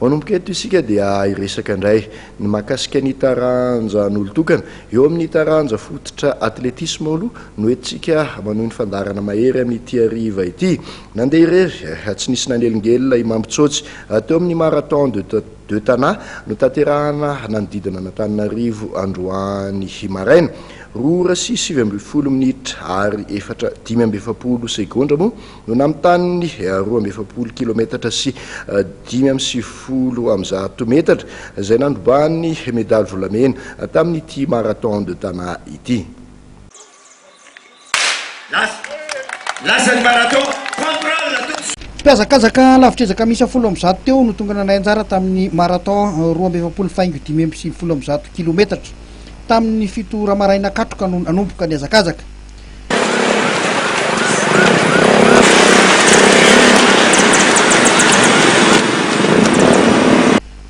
Manomboka eto isika dia hiresaka indray ny mahakasika ny taranjan'olon-tokana. Eo amin'ny taranja fototra atletisma aloha no entintsika manohy ny fandaharana mahery amin'ity hariva ity. Nandeha irery, tsy nisy nanelingelina i Mampitsôtsy teo amin'ny Marathon de de Tana notanterahana nanodidina an'Antananarivo androany maraina. Roa ora sy 19 minitra ary efatra 45 segondra moa no namitany 42 kilometatra sy 195 metatra izay nandrobany medaly volamena tamin'ity Marathon de Tana ity. Lasa lasa ny marathon contrôle tout de Mpihazakazaka lavitr'ezaka miisa 110 teo no tonga nandray anjara tamin'ny marathon 42 faingo 195 kilometatra. Tamin'ny 7 ora maraina katroka no nanomboka ny hazakazaka.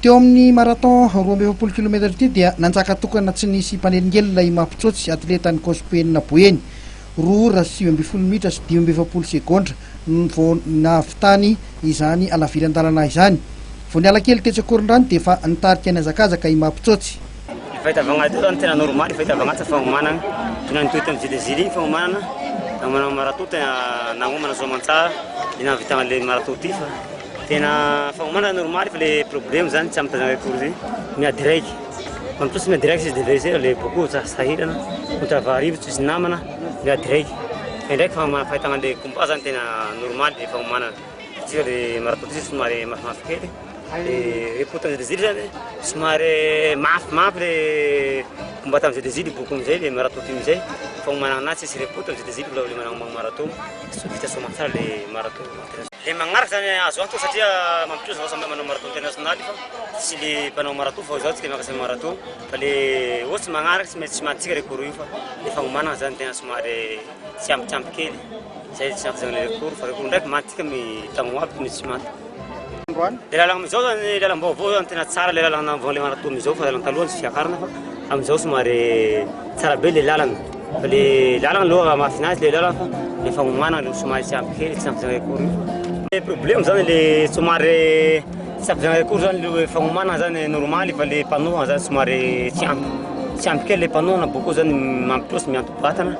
Teo amin'ny marathon 42 kilometatra ity dia nanjaka tokana tsy nisy mpanelingelina i Mampitsôtsy, atletan'ny Cospen Boeny. 2 ora 19 minitra sy 45 segondra vao nahavitany izany halaviran-dalana izany. Vao niala kely tetsy Ankorondrano dia efa nitarika ny hazakazaka i Mampitsôtsy. Ny fahitavagna azy zany tena normaly fahitavagna azy fagnomanana tena nitohy tamin'ny JDJ iny fagnomanana namanana marathon tena nagnomana soa aman-tsara de nahavitana le marathon ty fa tena fagnomanana normaly fa le problème zany tsy amitazana record zay miady raiky mampitosy miady raiky sisy adversaire le beaucoup sahirana contre Vaharivo tsisy namana miady raiky fa ndraiky fa fahitana le combat zany tena normaly le fagnomanana satria le marathon ty somary mafimafy kely le repos tamin'ny JDJ zany somary mafimafy le combat tamin'ny JDJ beaucoup amizay le marathon ty amizay fagnomanana anazy tsisy repos tamin'ny JDJ mbola le manao marathon vita soamantsara le marathon le magnaraka zany azo antoka satria mampitrosa zao samby manao marathon international fa tsy le mpanao marathon fa zaho tsy le mampiasa marathon fa le ohatsy magnaraka tsy maintsy tsy maty record io fa le fagnomanana zany tena somary tsy ampy tsy ampy kely zay tsy ampy zany le record fa record ndraiky maty tsika mitagno aby tsy maty. Le lalana amizao zany lalam-baovao zany tena tsara le lalana vao le marathon amizao fa lalana taloha tsy fiakarana fa amizao somary tsara be le lalana fa le lalana aloha mahafinaritra le lalana fa le fagnomanana aloha somary tsy ampy kely tsy ampy zany record io fa le problème zany le somary tsy ampy zany record zany le fagnomanana zany normaly fa le mpanohana zany somary tsy ampy tsy ampy kely le mpanohana beaucoup zany mampitrosy mianto-batana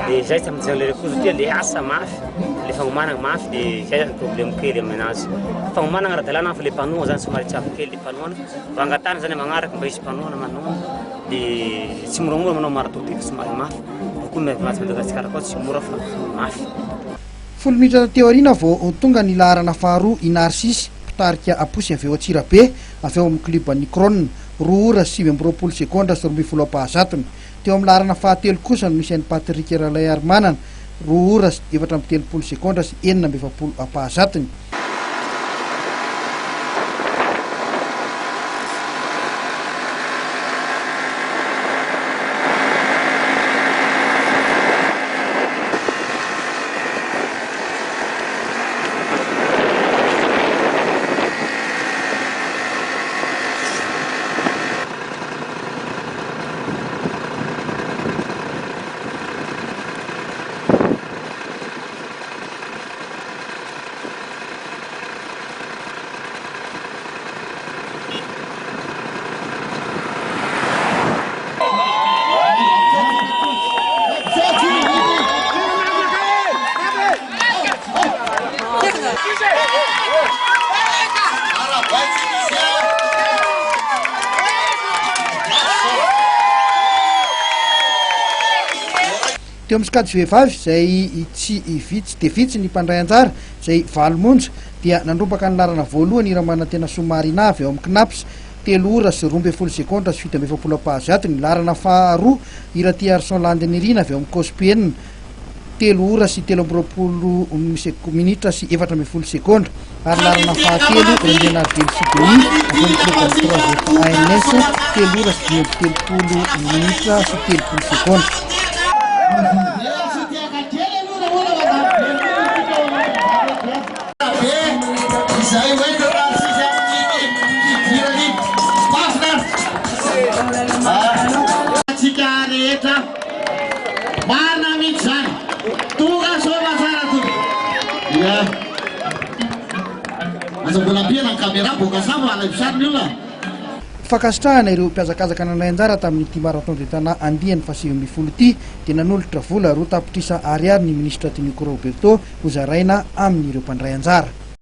de zay tsy ampy zany le record satria le asa mafy le fagnomanana mafy de zay zany problème kely aminazy. Fagnomanana ara-dalàna fa le mpanohana zany somary tsy ampy kely le mpanohana fa angatahana zany magnaraka mba hisy mpanohana manohana de tsy moramora manao marathon ty fa somary mafy beaucoup miavy anaty Madagasikara koa tsy mora fa mafy. 10 minitra teo aoriana vao tonga ny laharana faharoa i Narcisse, mpitarika aposy avy eo Antsirabe, avy ao amin'ny klioban'ny Krona, 2 ora 29 segondra sy 112. Teo amin'ny laharana fahatelo kosa no nisy an'i Patrick Ralaiarimanana, 2 ora sy 34 segondra sy 46. Teo amin'ny sokajy vehivavy izay tsy vitsy dia vitsy ny mpandray anjara izay valo monja dia nandrombaka ny laharana voalohany i Ramanantena Somarina avy ao amin'ny CNAPS, 3 ora sy 12 segondra sy 47. Ny laharana faharoa i Ratiarison Landinirina avy ao amin'ny COSPN, 3 ora sy 23 minitra sy 14 segondra, ary laharana fahatelo Randrianarivelo Sidonie avy ao amin'ny club 3 ANS, 3 ora sy 35 minitra sy 30 segondra. Izay hoentina tsisy amin'ny fidirany mahafinaritra antsika rehetra marina mihitsy zany tonga soa tsara tonga ia aza mbola ampiana ny cadeau. Caméra boaka samy alaivo sary ny olona. Fankasitrahana ireo mpiazakazaka nandray anjara tamin'ity Marathon de Tana andiany faha-19 ity dia nanolotra vola 2 tapitrisa ariary ny minisitra Tinoico Roberto hozaraina amin'ireo mpandray anjara.